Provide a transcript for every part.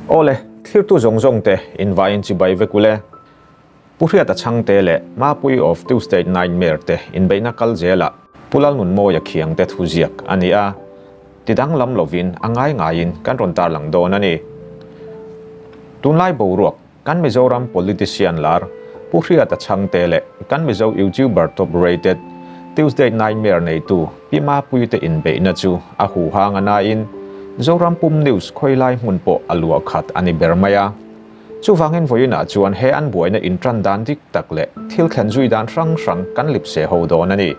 Awle, thlirtu zawng zawng te invaiin chibai vek ule. Pu Hriata Chhangte leh Mapuii of Tuesday Nightmare te inbeihna kal zelah Pu Lalnunmawia Khiangte thuziak a ni a, tidanglam lovin a ngai ngaiin kan rawn tarlang dawn a ni. Tunlai boruak kan Mizoram politician lar Pu Hriata Chhangte leh kan Mizo YouTuber top rated Tuesday Nightmare neitu Pi Mapuii te inbeihna chu a huhang a nain Zoram pum news khawilai hmun pawh a luah khat a ni ber mai a. Chuvangin vawiinah chuan he an buaina intan dan dik tak leh thil thlen zui dan hrang hrang kan lip se ho dawn a ni.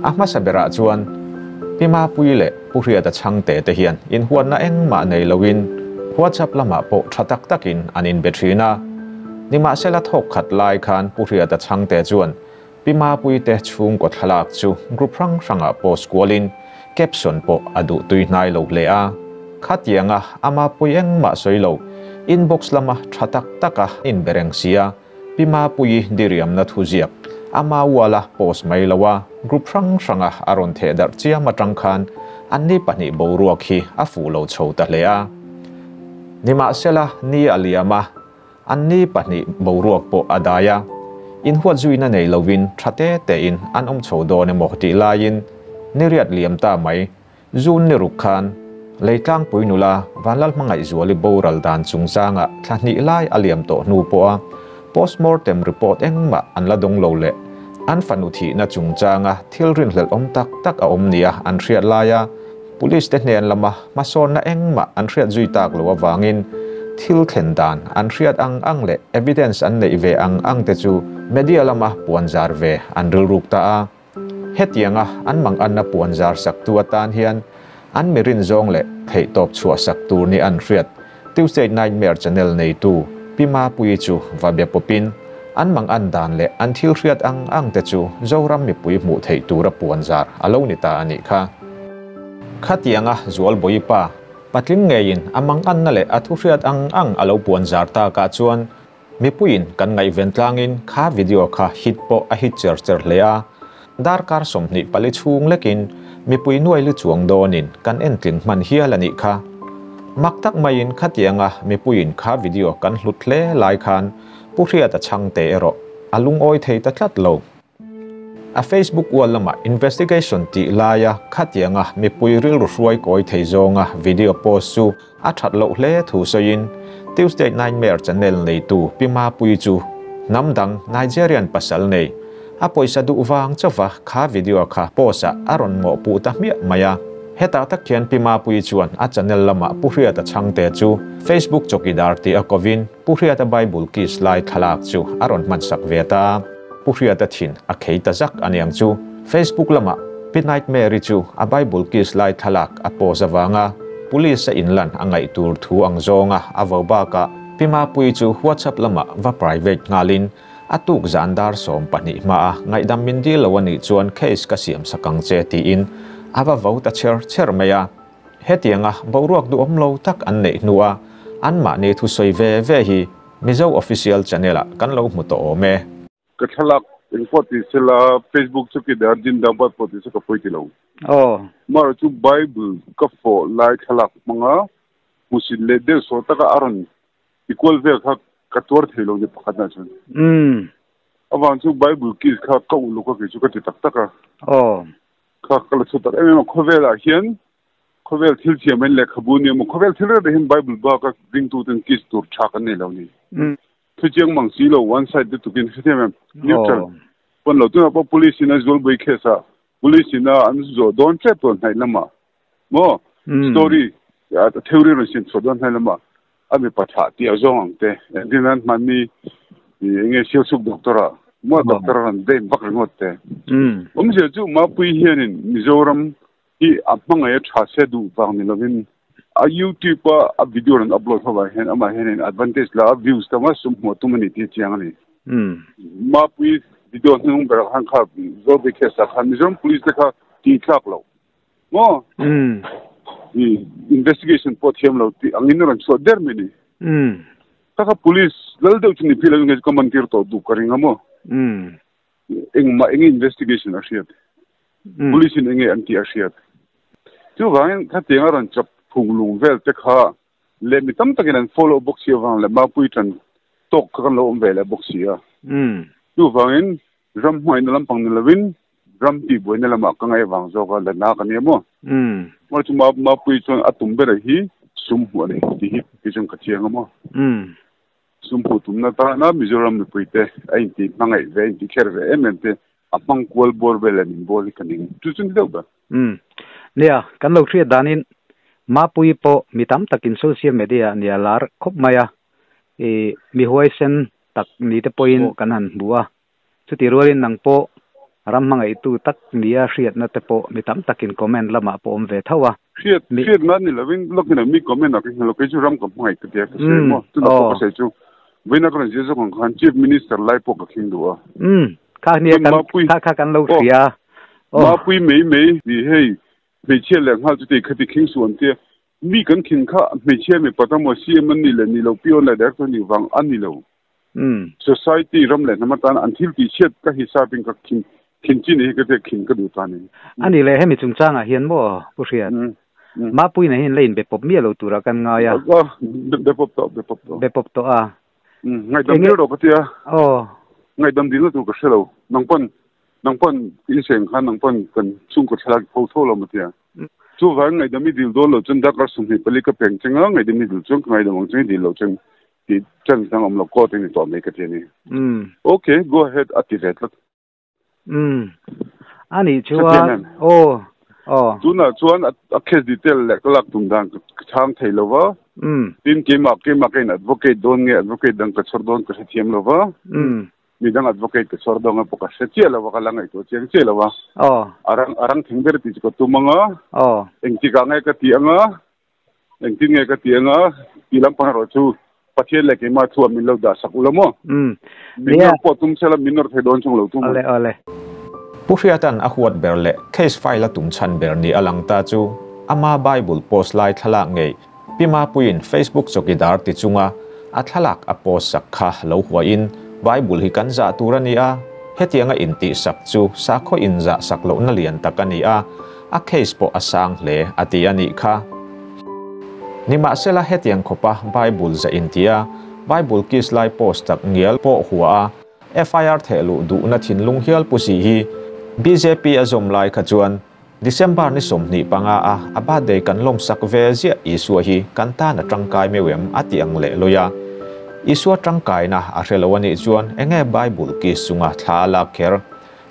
A hmasa berah chuan Pi Mapuii leh Pu Hriata Chhangte te hian inhuatna engmah nei loin WhatsApp lamah pawh tha tak takin an inbe thin a. Nimahsela thawk khat lai khan Pu Hriata Chhangte chuan Pi Mapuii te chhungkaw thlalak chu group hrang hrangah post kualin caption pawh a duh tui hnai lo hle a. Khatianga a Mapuii engmah sawi lo, inbox lama tha tak taka inbe reng sia Pi Mapuii diriamna thuziak ama wall-a post mai lo a, group hrang hranga a rawn theh darh chiam atang khan anni pahnih boruak hi a fuh lo chho ta hle a. Nimahsela, ni a liam a, anni pahnih boruak pawh a dai a, inhuat zuina nei lovin tha te tein an awm chho dawn emaw tih laiin ni riat liam ta mai. Zun ni ruk khan Leitlangpui nula Vanlalhmangaihzuali boral dan chungchangah thla hnih lai a liam tawh hnu pawha postmortem report engmah an la dawng lo leh an fanu thihna chungchanga thil rinhlelh awm tak tak a awm nia an hriat laia police te hnen lama hmasawnna engmah an hriat zui tak loh avangin thil thlen dan an hriat ang ang leh evidence an neih ve ang ang te chu media lama puanzar ve an rilruk ta a. Hetianga an manganna puan zar saktu atan hian an mi rinzawng leh theihtawp chhuah sak tur ni an hriat Tuesday Nightmare channel neitu Pi Mapuii chu va bia pawpin an mangan dan leh an thil hriat ang ang te chu Zoram mipui hmuh theih tura puan zar a lo ni ta a nih kha. Khatianga Zualbawi pa patling ngeiin a manganna leh a thu hriat ang ang a lo puan zar takah chuan Mipuiin kan ngaihven tlangin kha video kha hit pawh a hit cher cher hle a, darkar 24 chhung lekin mipui nuai lu chuang dawnin kan entling hman hial a nih kha. Mak tak maiin khatianga mipuiin kha video kan hlut hle lai khan Pu Hriata Chhangte erawh a lungawi thei ta tlat lo. A Facebook wall lamah investigation tih laia khatianga mipui rilru hruai kawi thei zawnga video post chu a that loh hle thu sawiin Tuesday Nightmare channel neitu Pi Mapuii chu hnam dang Nigerian pasal nei a pawisa duh vang chauva kha video kha post ah a rawn mawhpuh ta hmiah mai a. Hetah tak hian Pi Mapuii chuan a channel lamah Pu Hriata Chhangte chu Facebook chawkidar tih a kovin Pu Hriata Bible kiss lai thlalak chu a rawn hmansak ve ta a. Pu Hriata thin a khei ta zak a niang chu. Facebook lamah Pi Nightmare-i chu a Bible kiss lai thlalak a post avanga Police a inlan a ngaih tur thu ang zawnga a vo bakah Pi Mapuii chu WhatsApp lamah va private nghalin a tuk zan dar 12 hmaa ngaihdam min dil lo a nih chuan case ka siam sak ang che tiin a va vo ta cher cher mai a. Hetianga boruak duhawm lo tak an neih hnua anmahni thusawi ve ve hi Mizo Official Channel-ah kan lo hmu tawh awm e. Ka thlalak engpawh ti sela Facebook chu ki dar Jindabad pawh ti se ka pawi ti lo. Aw. Amaherawh chu Bible ka fawh lai thlalak hmanga hmusit leh deuh sawh taka a rawn ti kual vel kha ka tuar thei lo ni pakhatna chuan. Umm. Avang chu Bible kiss kha ka uluk a kei chu ka ti tak tak a. Aw. Kha ka la chhu tak em em a khawvelah hian Khawvel thil thiam in lehkhabu ni emaw khawvel thil reng reng hian Bible baka ringtuten kiss tur tha kan nei lo ni. Thuchiang mang si lo one side lutuk in hrethiam em? Neutral pawn lo tunah pawh police in a zualbui case ah police in a an zawh dawn tep tawh hnaih lamah maw story theory rawn siam chhuah dawn hnaih lamah a mipa thlah tih a zawng ang te engtin an hmanni enge sialsuk doctor ah maw doctor a rawn blame vak ringawt te awmzia chu Mapui hianin Mizoram Hi a hmangaih a tha sia duh vang ni lovin a youtube a a video rawn upload ho ah hian amah hianin advantage la a views tam a sum hmuh a tum a ni tih a chiang a ni. Mapui video hnung berah khan kha Zawlbei case ah khan Mizoram police te kha tih tlak lo maw investigation pawh thiam lo tih angin a rawn chhuah der mai ni. Kha kha police lal deuh chu ni phei lo in ka man tir tawh duh ka ring a maw. Engmah enge investigation a hriat. Police in enge an tih a hriat. Chuvangin khatiang a rawn chap phung lung vel te kha Le mi tam takin an follow bawk si avang leh Mapui tan tawk kha kan lo awm ve leh bawk si a. Chuvangin ram hmangaihna lampang ni lovin ram tihbuaina lamah ka ngaih avang zawk a la na ka nia maw. Mahse chu Mapui chuan a tum ber hi sum hmuh a ni tih hi kei chuan ka chiang a maw. Sum hmuh tumna tana Mizoram mipuite a inti hmangaih ve a inti kher ve em em te a hmang kual bawr vel leh min bawl hi ka ning chu chu ni deuh ber. Umm. Nia, kan lo hriat danin Mapuii pawh mi tam takin social media ah nia lar khawp mai a, i mi huaisen tak ni te pawhin kan han hmu a, chuti rualin nang pawh ram hmangaihtu tak nia hriatna te pawh mi tam takin comment lamah pawh awm ve tho a. Hriat hriatna ni lovin lawkin mi comment ah ka hmu lo, kei chu ram ka hmangaih ka tia ka sawi maw, chutah pawh ka sawi chu Vawiina ka rawn zir zawk ang khan Chief Minister lai pawh ka khing duh a. Umm, kha nia kan, kha kha kan lo hria. Aw. Mapui mai mai ti hei hmeichhia leh nghal chuti khati khing suh an tia. Mi kan khin kha hmeichhia mipa ta maw CM an nih leh nih loh peon leh director nih vang a ni lo. Society ram leh hnam atan an thil tih chhiat ka hisapin ka khin khin chi ni hi ka tia khin ka duh ta ni. A nih leh hemi chungchangah hian maw Pu Hriat? Mapuina hian la inbe pawp miah lo turah kan ngai a. Be pawp tawh, be pawp tawh. Be pawp tawh a. Ngaihdam dil rawh ka ti a. Aw. Ngaihdam dilna tur ka hre lo. Nang pawn, nang pawn i seng khan nang pawn kan chhungkaw thlalak i pho tho lo maw ti a. Chuvangin ngaihdam i dil dawn lo chuan darkar 24 ka peng cheng a, ngaihdam i dil chuan ka ngaihdam ang cheng i dil lo cheng tih chance dang awm lo court in i tawh mai ka ti a ni. Okay, go ahead a ti ve tlat. Umm. A nih chuan aw aw. Tunah chuan a case detail leh ka lak tum dan ka chhang thei lo va. Umm. Tin keimah keimah ka in advocate dawn nge advocate dang ka chhawr dawn ka hrethiam lo va. Umm. Midang advocate ka chhawr dawn nge pawh ka hre chiah lo va ka la ngaihtuah chiang chiah lo va. Aw. A rang a rang thing ber tih chu ka tum ang a. Aw. Engtikah nge ka tih ang a. Engtin nge ka ti anga ti lampang erawh chu Pathian leh keimah thu ah min lo dah sak ula maw? Umm. Min nawr pawh tum sela min nawr thei dawn chung lo tum. Awle awle. Pu Hriatan a huat ber leh case file a tum chhan ber ni a lang ta chu ama Bible post lai thlalak ngei Pi Mapuiin Facebook chawkidar ti chunga a thlalak a post sak kha lo huahin Bible hi kan zah tur a ni a, hetianga intihsak chu sakhaw inzah sak lohna lian tak a ni a, A case pawh a sang hle a ti a nih kha. Nimahsela hetiang khawpa Bible zah intia Bible kiss lai post tak ngial pawh hua a FIR theh luh duhna thinlung hial pu si hi bjp a zawm lai kha chuan December ni 25 a a birthday kan lawmsak ve ziah Isua hi kan tan a tangkai meuh em a ti ang leh lawi a. Isua tangkaina a hre lo a nih chuan enge Bible kiss chunga thla a lak kher?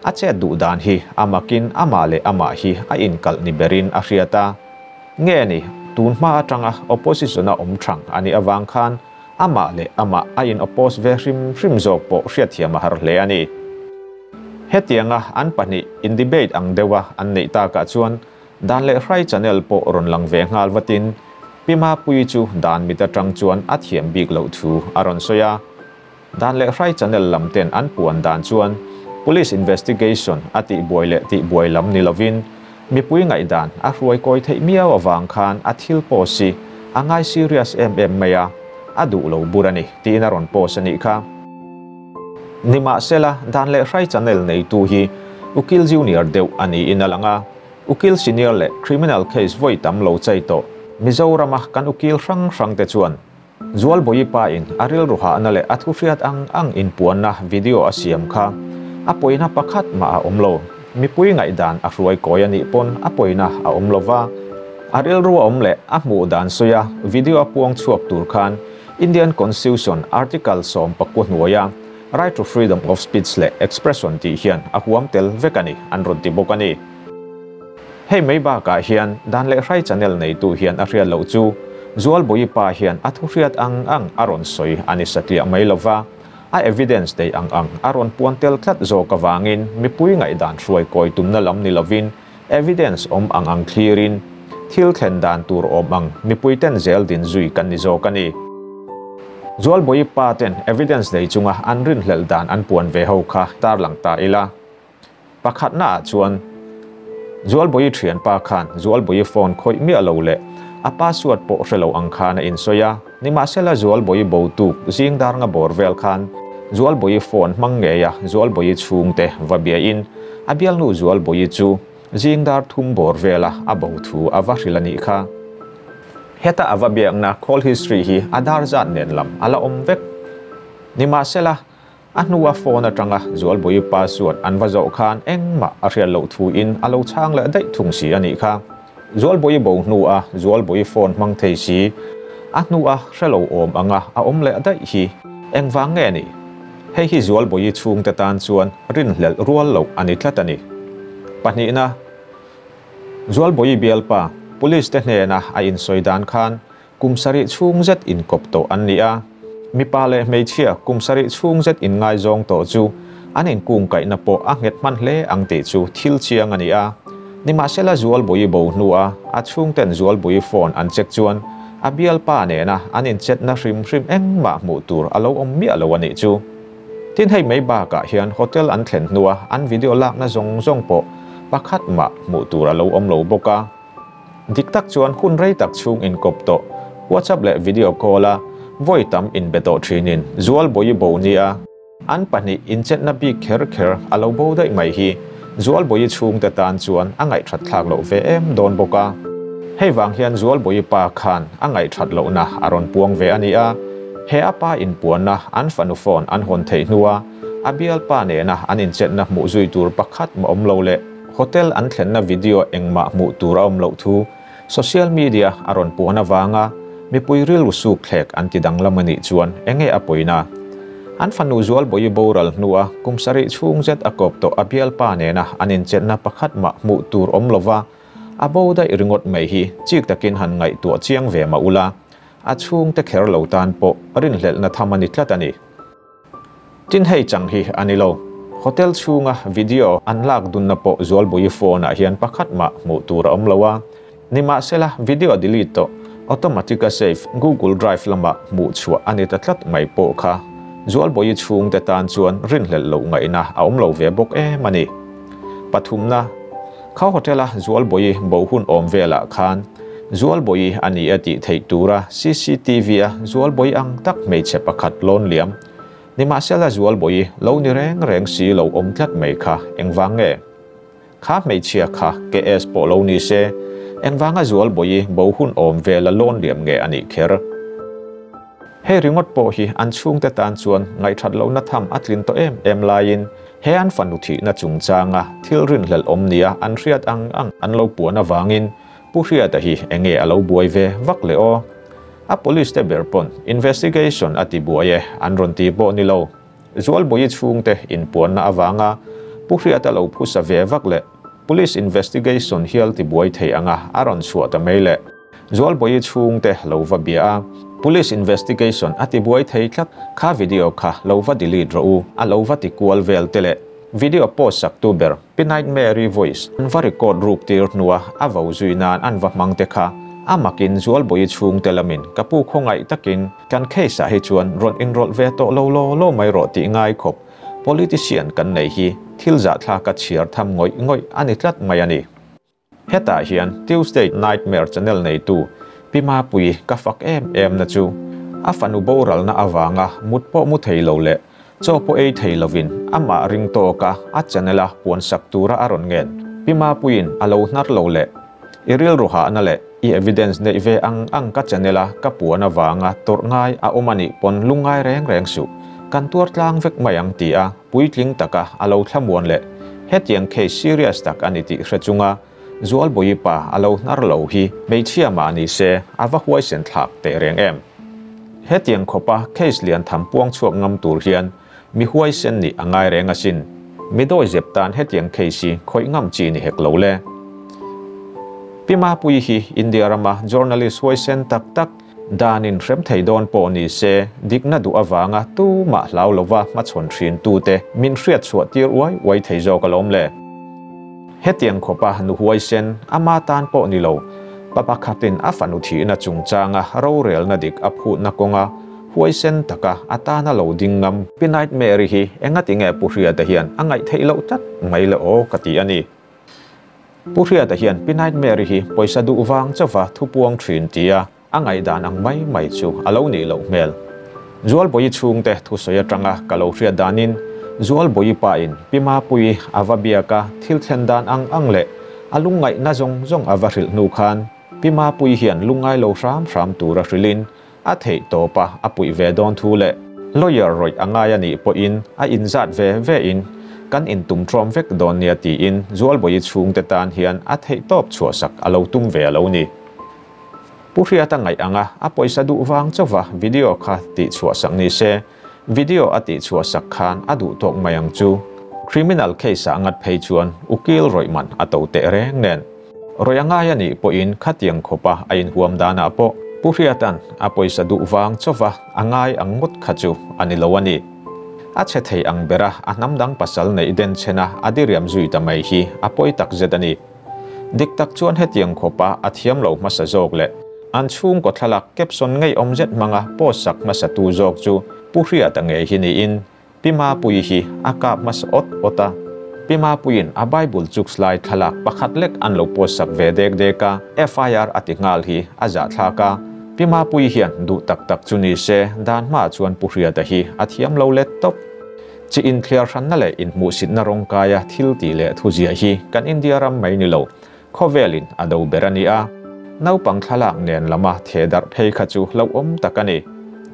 A chet duh dan hi a makin amah leh amah hi a inkalh ni berin a hriat a. Nge ni, tun hma atanga opposition-a awm thang a nih avang khan amah leh amah a in oppose ve hrim hrim zawk pawh hriatthiam a har hle a ni. Hetianga an pahnih in debate ang deuha an neih takah chuan Dan leh Hrai channel pawh rawn lang ve nghal vatin Pi Mapuii chu dan mit atang chuan a thiam bik loh thu a rawn sawi a. Dan leh Hrai channel lam ten an puan dan chuan Police investigation a tih buai leh tih buai lam ni lovin mipui ngaihdan a hruai kawi theih miau avang khan a thil post hi a ngai serious em em mai a, a duh lo bur a ni tiin a rawn post a nih kha. Nimahsela, Dan leh Hrai channel neitu hi Ukil Junior deuh a niin a lang a, Ukil senior leh criminal case vawi tam lo chai tawh Mizorama kan ukil hrang hrang te chuan Zualbawi pa in a rilru hahna leh a thu hriat ang ang inpuanna video a siam kha a pawina pakhat mah a awm lo. Mipui ngaihdan a hruai kawi a nih pawn a pawina a awm lo va. A rilru a awm leh a hmuh dan sawi a video a puang chhuak tur khan Indian Constitution Article 19 hnuaia Right to Freedom of Speech leh Expression tih hian a huam tel vek a ni an rawn ti bawk a ni. Hei mai bakah hian Dan leh Hrai channel neitu hian a hriat loh chu Zualbawi pa hian a thu hriat ang ang a rawn sawi a ni satliah mai lova, a evidence nei ang ang a rawn puan tel tlat zawk avangin mipui ngaihdan hruai kawi tumna lam ni lovin evidence awm ang ang thlirin thil thlen dan tur awm ang mipui ten zel din zui kan ni zawk a ni. Zualbawi pa ten evidence nei chunga an rinhlelh dan an puan ve ho kha tarlang ta ila. Pakhatna ah chuan Zualbawi thianpa khan Zualbawi phone khawih miah lo leh a password pawh hre lo ang khan a insawi a, nimahsela Zualbawi bo tuk zing dar nga bawr vel khan Zualbawi phone hmang ngei a Zualbawi chhungte va biain a bialnu Zualbawi chu zing dar thum bawr vela a bo thu a va hrilh a nih kha. Heta a va biakna call history hi a dar zat nen lam a la awm vek. Nimahsela, a hnua phone atanga Zualbawi password an va zawh khan engmah a hriat loh thuin a lo chhang leh daih thung si a nih kha. Zualbawi bo hnua Zualbawi phone hmang thei si, a hnua hre lo awm anga a awm leh daih hi engvang nge ni? Hei hi Zualbawi chhungte tan chuan rinhlelh rual loh a ni tlat a ni. Pahnihna. Zualbawi bialpa, Police te hnena a insawi dan khan kum sarih chhung zet inkawp tawh an ni a. Mipa leh hmeichhia kum sarih chhung zet inngaizawng tawh chu an inkungkaihna pawh a nghet hman hle ang tih chu thil chiang a ni a. Nimahsela Zualbawi bo hnua a chhungten Zualbawi phone an check chuan a bialpa nena an inchetna hrim hrim engmah hmuh tur a lo awm miah lo a nih chu. Tin hei mai bakah hian hotel an thlen hnua an video lakna zawng zawng pawh pakhat mah hmuh tur a lo awm lo bawk a. Dik tak chuan hun rei tak chhung inkawp tawh WhatsApp leh video call a vawi tam inbe tawh thinin Zualbawi bo nia an pahnih inchetna bik kher kher a lo bo daih mai hi Zualbawi chhungte tan chuan a ngaihthat thlak loh ve em dawn bawk a. Hei vang hian Zualbawi pa khan a ngaihthat lohna a rawn puang ve a ni a. He a pa inpuanna an fanu phone an hawn theih hnua a bialpa nena an inchetna hmuh zui tur pakhat mah awm lo leh hotel an thlenna video engmah hmuh tur a awm loh thu social media a rawn puan avanga mipui rilru suk thlek an ti danglam a nih chuan enge a pawina? An fanu Zualbawi boral hnua kum sarih chhung zet a kawp tawh a bialpa nena an inchetna pakhat mah hmuh tur awm lova a bo daih ringawt mai hi chik takin han ngaihtuah chiang ve mah ula A chhungte kher lo tan pawh rinhlelhna tham a ni tlat a ni. Tin hei chang hi a ni lo. Hotel chhunga video an lak dunna pawh Zualbawi phone ah hian pakhat mah hmuh tur a awm lo a. Nimahsela video delete tawh automatic a save Google Drive lamah hmuh chhuah a ni ta tlat mai pawh kha Zualbawi chhungte tan chuan rinhlelh loh ngaihna a awm lo ve bawk em a ni. Pathumna. Kha hotel-a Zualbawi bo hun awm velah khan Zualbawi a ni a tih theih tura CCTV-a Zualbawi ang tak hmeichhe pakhat lawn liam. Nimahsela Zualbawi lo ni reng reng si lo awm tlat mai kha engvang nge? Kha hmeichhia kha KS pawh lo ni se, engvanga Zualbawi bo hun awm vela lawn liam nge a nih kher? Hei ringawt pawh hi an chhungte tan chuan ngaihthat lohna tham a tlin tawh em em laiin he an fanu thihna chungchanga thil rinhlelh awm nia an hriat ang ang an lo puan avangin Pu Hriata hi enge a lo buai ve vak le aw? A police te ber pawn investigation a ti buai e an rawn ti pawh ni lo. Zualbawi chhungte inpuanna avanga Pu Hriata lo phusa ve vak leh police investigation hial ti buai thei anga a rawn chhuah ta mai le. Zualbawi chhungte lo va bia a, Police investigation a ti buai thei tlat, kha video kha lo va delete rawh u, a lo va ti kual vel te leh video post sak tu ber Pi Nightmare-i voice an va record ruk tir hnua a vo zui nan an va hmang te kha a makin Zualbawi chhungte lamin ka pu khawngaih takin kan case ah hi chuan rawn inrawlh ve tawh lo law law mai rawh tih ngai khawp politician kan nei hi thil zahthlak a chhiar tham ngawih ngawih a ni tlat mai a ni. Hetah hian Tuesday Nightmare channel neitu Pi Mapuii ka fak em em na chu a fanu boralna avanga mut pawh mu thei lo leh chaw pawh ei thei lovin amah ring tawka a channel a puan sak tura a rawn ngen. Pi Mapuiin a lo hnar lo leh i rilru hahna leh i evidence neih ve ang ang ka channel a ka puan avanga tawrh ngai a awm a nih pawn lungngai reng reng suh kan tuar tlang vek mai ang ti a Puitling taka a lo thlamuan leh hetiang case serious tak a ni tih hre chunga Zualbawi pa a lo hnar lo hi hmeichhia mah ni se a va huaisen thlak teh reng em. Hetiang khawpa case lian tham puang chhuak ngam tur hian mi huaisen nih a ngai reng asin. Mi dawi zep tan hetiang case hi khawih ngam chi ni hek lo le. Pi Mapuii hi India rama journalist huaisen tak tak, Danin hrem thei dawn pawh ni se, dikna duh avanga tumah hlau lova hmachhawn thin tute min hriat chhuah tir uai uai thei zawk alawm le. Hetiang khawpa nu huaisen, ama tan pawh ni lo, pa pakhatin a fanu thihna chungchanga rorelna dik a phutna kawnga huaisen taka a tana lo ding ngam Pi Nightmare-i hi engatinge Pu Hriata hian a ngaih theih loh tlat mai le aw ka ti a ni. Pu Hriata hian Pi Nightmare-i hi pawisa duh vang chauva thu puang thin tia a ngaihdan ang mai mai chu a lo nih loh hmel. Zualbawi chhungte thusawi atanga ka lo hriat danin Zualbawi pain Pi Mapuii a va biak a, thil thlen dan ang ang leh a lungngaihna zawng zawng a va hrilh hnu khan. Pi Mapuii hian lungngai lo hram hram tura hrilhin a theih tawp a, a puih ve dawn thu leh lawyer rawih a ngai a nih pawhin a inzat ve ve in kan intum trawm vek dawn nia tiin Zualbawi chhungte tan hian a theih tawp chhuahsak a lo tum ve a lo ni. Pu Hriata ngaih anga a pawisa duh vang chauva video kha tih chhuahsak ni se, video a tih chhuahsak khan a duh tawk mai ang chu. Criminal case ah ngat phei chuan ukil rawih man a to teh reng nen. Rawih a ngai a nih pawhin khatiang khawpa a inhuam danah pawh Pu Hriata'n a pawisa duh vang chauva a ngai ang ngawt kha chu a ni lo a ni. A chhe thei ang bera a hnam dang pasal neih den chhena a diriam zui ta mai hi a pawi tak zet a ni. Dik tak chuan hetiang khawpa a thiam lo hmasa zawk leh an chhungkaw thlalak caption ngeiawm zet hmanga post sak hmasa tu zawk chu Pu Hriata ngei hi niin Pi Mapuii hi a kap hmasa awt awt a. Pi Mapuiin a Bible chuks lai thlalak pakhat lek an lo post sak ve dek dek a, FIR a ti nghal hi a zahthlak a. Pi Mapuii hian duh tak tak chu ni se dan hmaah chuan Pu Hriata hi a thiam lo let tawp. Chi inthliar hranna leh inhmuhsitna rawngkaia thil tih leh thuziah hi kan India ram mai ni lo, khawvelin a do ber a ni a. Naupang thlalak nen lama theh darh phei kha chu hlauhawm tak a ni.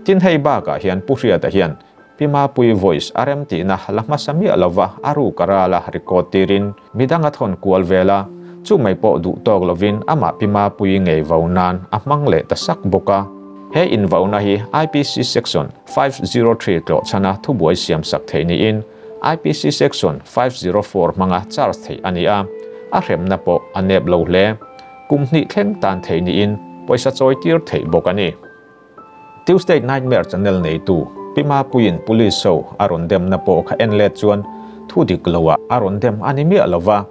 Tin hei bakah hian Pu Hriata hian Pi Mapuii voice a rem tihna la hmasa miah lova a ruk a rala record tirin midang a thawn kual vel a, chu mai pawh duh tawk lovin amah Pi Mapuii ngei vo nan a hmang leh ta sak bawk a. He invauna hi IPC Section 503 tlawhchhana thubuai siamsak theih niin IPC Section 504 hmanga charge theih a ni a, a hremna pawh a nep lo hle. Kum hnih thleng tan theih niin pawisa chawi tir theih bawk a ni. Tuesday Nightmare channel neitu Pi Mapuiin Police ho a rawn demna pawh kha en let chuan thu dik loah a rawn dem a ni miah lova,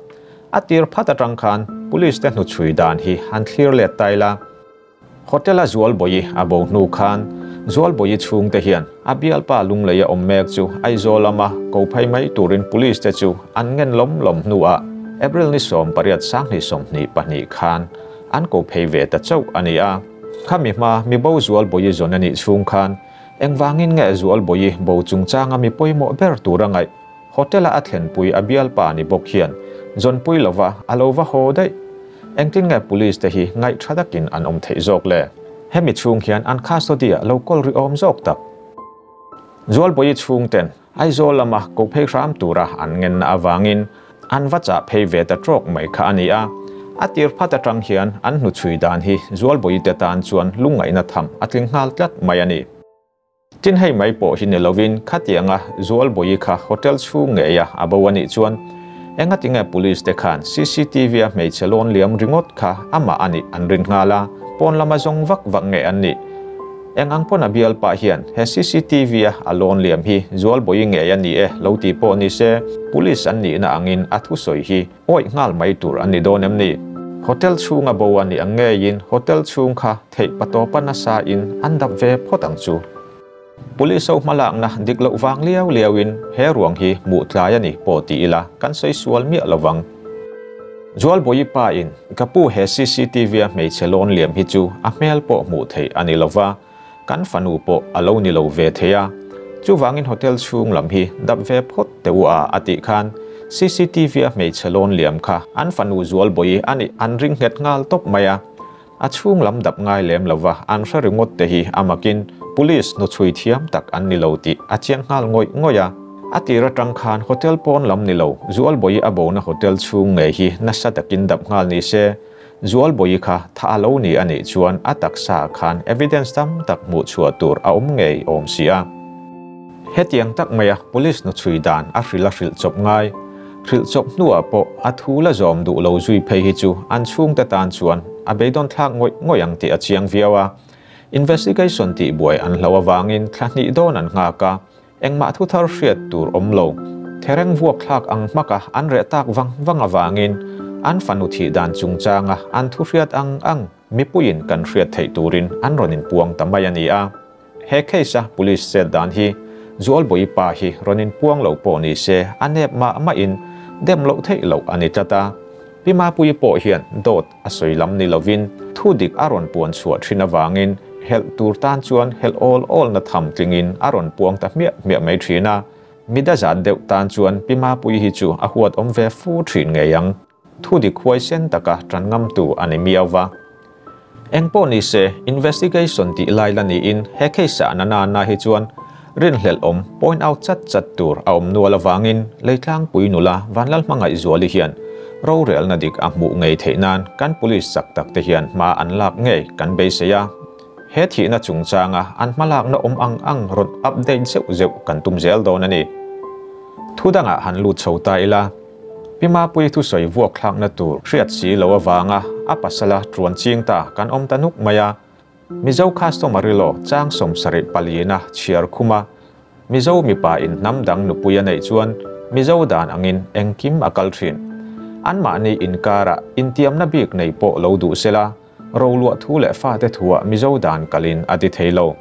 a tir phat atang khan Police te hnuchhui dan hi han thlir let ta ila. Hotel-a Zualbawi a bo hnu khan Zualbawi chhungte hian a bialpa lunglei a awm mek chu Aizawl lama ko phei mai turin Police te chu an ngen lawm lawm hnuah April ni 18 2022 khan an ko phei ve ta chauh a ni a. Khami hma mi bo Zualbawi zawn a nih chhung khan engvangin nge Zualbawi bo chungchanga mi pawimawh ber tur a ngaih? Hotel-a a thlenpui a bialpa ni bawk hian zawnpui lova a lo va haw daih. Engtin nge police te hi ngaihtha takin an awm theih zawk le? Hemi chhung hian an custody-ah lo kawl ri awm zawk tak. Zualbawi chhungten Aizawl lama ko phei hram tura an ngenna avangin an va chah phei ve ta trawk mai kha a ni a. A tir phat atang hian an hnuchhui dan hi Zualbawi te tan chuan lungngaihna tham a tling nghal tlat mai a ni. Tin hei mai pawh hi ni lovin khatianga Zualbawi kha hotel chhung ngeia a bo a nih chuan engatinge police te khan CCTV a hmeichhe lawn liam ringawt kha amah a nih an rin nghal a, pawn lama zawng vak vak nge an nih? Eng ang pawn a bial pah hian he CCTV a a lawn liam hi Zualbawi ngei a ni e lo tih pawh ni se police an nihna angin a thusawi hi awih nghal mai tur an ni dawn em ni? Hotel chhunga bo a nih ang ngeiin hotel chhung kha theih patawpa nasa in an dap ve phawt ang chu. Police ho hmalakna dik loh vang liau liau in he ruang hi hmuh tlai a ni pawh ti ila kan sawi sual miah lovang. Zualbawi pa in ka pu he CCTV a hmeichhe lawn liam hi chu a hmel pawh hmuh theih a ni lova, kan fanu pawh a lo ni lo ve thei a, chuvangin hotel chhung lam hi dap ve phawt teh u a a tih khan CCTV a hmeichhe lawn liam kha an fanu Zualbawi a nih an ring nghet nghal tawp mai a. A chhung lam dap ngai lem lova an hre ringawt te hi a makin Police hnuchhui thiam tak an ni lo tih a chiang nghal ngawih ngawih a. A tir atang khan hotel pawn lam ni lo Zualbawi a bona hotel chhung ngei hi nasa takin dap nghal ni se, Zualbawi kha tha a lo ni a nih chuan a taksa khan evidence tam tak hmuh chhuah tur a awm ngei awm si a. Hetiang tak maia Police hnuchhui dan a hrilh a hrilh chawp ngai. Hrilh chawp hnuah pawh a thu la zawm duh lo zui phei hi chu an chhungte tan chuan a beidawn thlak ngawih ngawih ang tih a chiang viau a. Investigation tih buai an hlo avangin thla hnih dawn an nghak a, engmah thu thar hriat tur awm lo. Thereng vuak thlak ang hmaka an reh tak vang vang avangin an fanu thih dan chungchanga an thu hriat ang ang mipuiin kan hriat theih turin an rawn inpuang ta mai a ni a. He case a police chet dan hi Zualbawi pa hi rawn inpuang lo pawh ni se a nep mah mahin dem loh theih loh a ni tlat a. Pi Mapuii pawh hian dawt a sawi lam ni lovin thu dik a rawn puan chhuah thin avangin helh tur tan chuan helh awl awlna tham tlingin a rawn puang ta hmiah hmiah mai thin a. Mida zat deuh tan chuan Pi Mapuii hi chu a huat awm ve fu thin ngei ang. Thu dik huaisen taka tan ngamtu a ni miau va. Engpawh ni se, investigation tih lai la niin he case ah na na na hi chuan rinhlelh awm point out chat chat tur a awm nual avangin Leitlangpui nula Vanlalhmangaihzuali hian rorelna dik a hmuh ngei theih nan kan police chak tak te hian hma an lak ngei kan beisei a. He thihna chungchanga an hmalakna awm ang ang rawn update zeuh zeuh kan tum zel dawn a ni. Thu dangah han lut chho ta ila. Pi Mapuii thusawi vuak thlakna tur hriat si lo avanga a pasala tuan ching ta kan awm ta nuk mai a. Mizo customary law chang 74 na chhiar khum a, Mizo mipa in hnam dang nupui a neih chuan Mizo dan angin engkim a kal thin. Anmahni inkarah intiamna bik nei pawh lo duh sela, roluah thu leh fate thuah Mizo dan kalin a ti thei lo.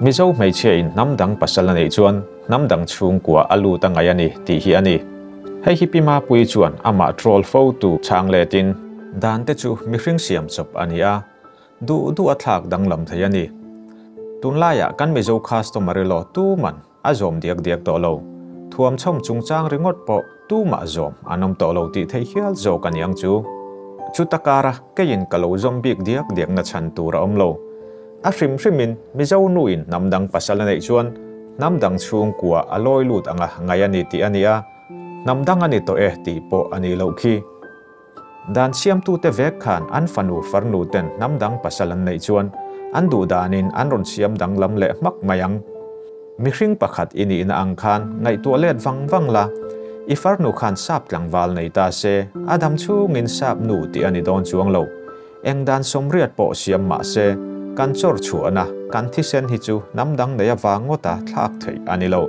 Mizo hmeichhia in hnam dang pasal a neih chuan hnam dang chhungkua a lut a ngaih a ni tih hi a ni. Hei hi Pi Mapuii chuan amah troll fo tu chhang letin, Dan te chu mihring siam chawp a ni a, duh duh a thlak danglam thei a ni. Tunlaiah kan Mizo customary law tuman a zawm diak diak tawh lo. Thuam chhawm chungchang ringawt pawh tumah zawm an awm tawh lo tih theih hial zawk a niang chu. Chuta kara keiin ka lo zawm bik diak diak na chhan tur a awm lo. A hrim hrimin Mizo nuin hnam dang pasal a neih chuan hnam dang chhungkua a lawi lut anga ngaih a ni tih a ni a, hnam dang a ni tawh e tih pawh a nih loh khi. Dan siamtute vek khan an fanu farnu ten hnam dang pasal an neih chuan an duh danin an rawn siam danglam leh hmak mai ang. Mihring pakhat i nihna ang khan ngaihtuah let vang vang la, i farnu khan sap tlangval nei ta se, a dam chhungin sap nu tih a ni dawn chuang lo. Eng dan 80 pawh siam mah se, kan chawr chhuahna, kan thisen hi chu hnam dang nei avang ngawta thlak theih a ni lo.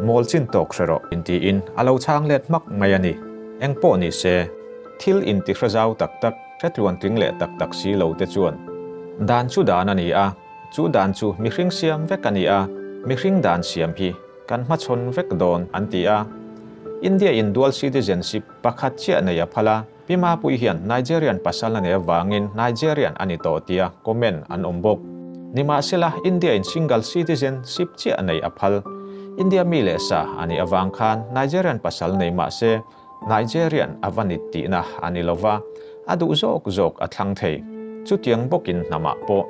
Mawl chin tawk hre rawh intiin a lo chhang let hmak mai a ni. Eng pawh ni se, thil intihre zau tak tak, hretluan tling leh tak tak si lo te chuan dan chu dan a ni a, chu dan chu mihring siam vek a ni a, mihring dan siam hi kan hmachhawn vek dawn an ti a. India in dual citizenship pakhat chiah nei a phal a, Pi Mapuii hian Nigerian pasal a nei avangin Nigerian a ni tawh tia comment an awm bawk. Nimahsela, India in single citizenship chiah nei a phal. India mi leh sa a nih avang khan Nigerian pasal nei mah se Nigerian a va nit tihna a ni lova, a duh zawk zawk a thlang thei. Chutiang bawkin hnamah pawh.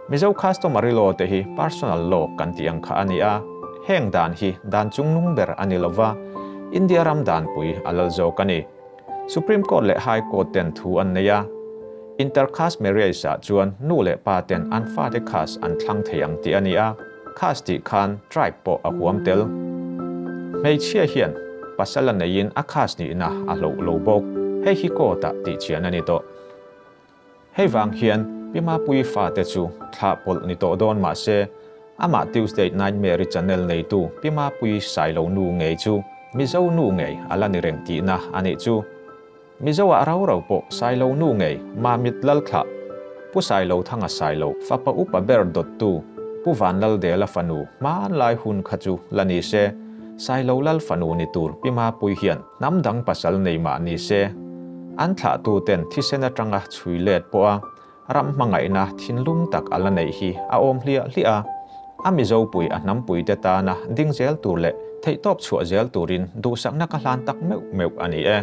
Mizo customary law te hi personal law kan tih ang kha a ni a, heng dan hi dan chungnung ber a ni lova, India ram danpui a lal zawk a ni. Supreme Court leh High Court ten thu an nei a, inter-caste marriage ah chuan nu leh pa ten an fate caste an thlang thei ang tih a ni a, caste tih khan tribe pawh a huam tel. Hmeichhia hian pasal a neiin a caste nihna a hloh lo bawk. Hei hi court ah tihchian a ni tawh. Hei vang hian Pi Mapuii fate chu thlah pawlh ni tawh dawn mah se, amah Tuesday Nightmare-i channel neitu Pi Mapuii Sailo nu ngei chu Mizo nu ngei a la ni reng tihna a nih chu. Mizo ah rau rau pawh Sailo nu ngei Mamit Lalthlah, Pu Sailo Thanga Sailo fapa upa ber dawttu Pu Vanlaldela fanu hmanlai hun kha chu la ni se, Sailo Lal fanu ni tur Pi Mapuii hian hnam dang pasal nei mah ni se, an thlahtu ten thisen atanga chhui let pawh a ram hmangaihna thinlung tak a la neih hi a awm hliah hliah a. A Mizopui a hnampui te tana ding zel tur leh theihtawp chhuah zel turin duhsakna ka hlan tak meuh meuh a ni e.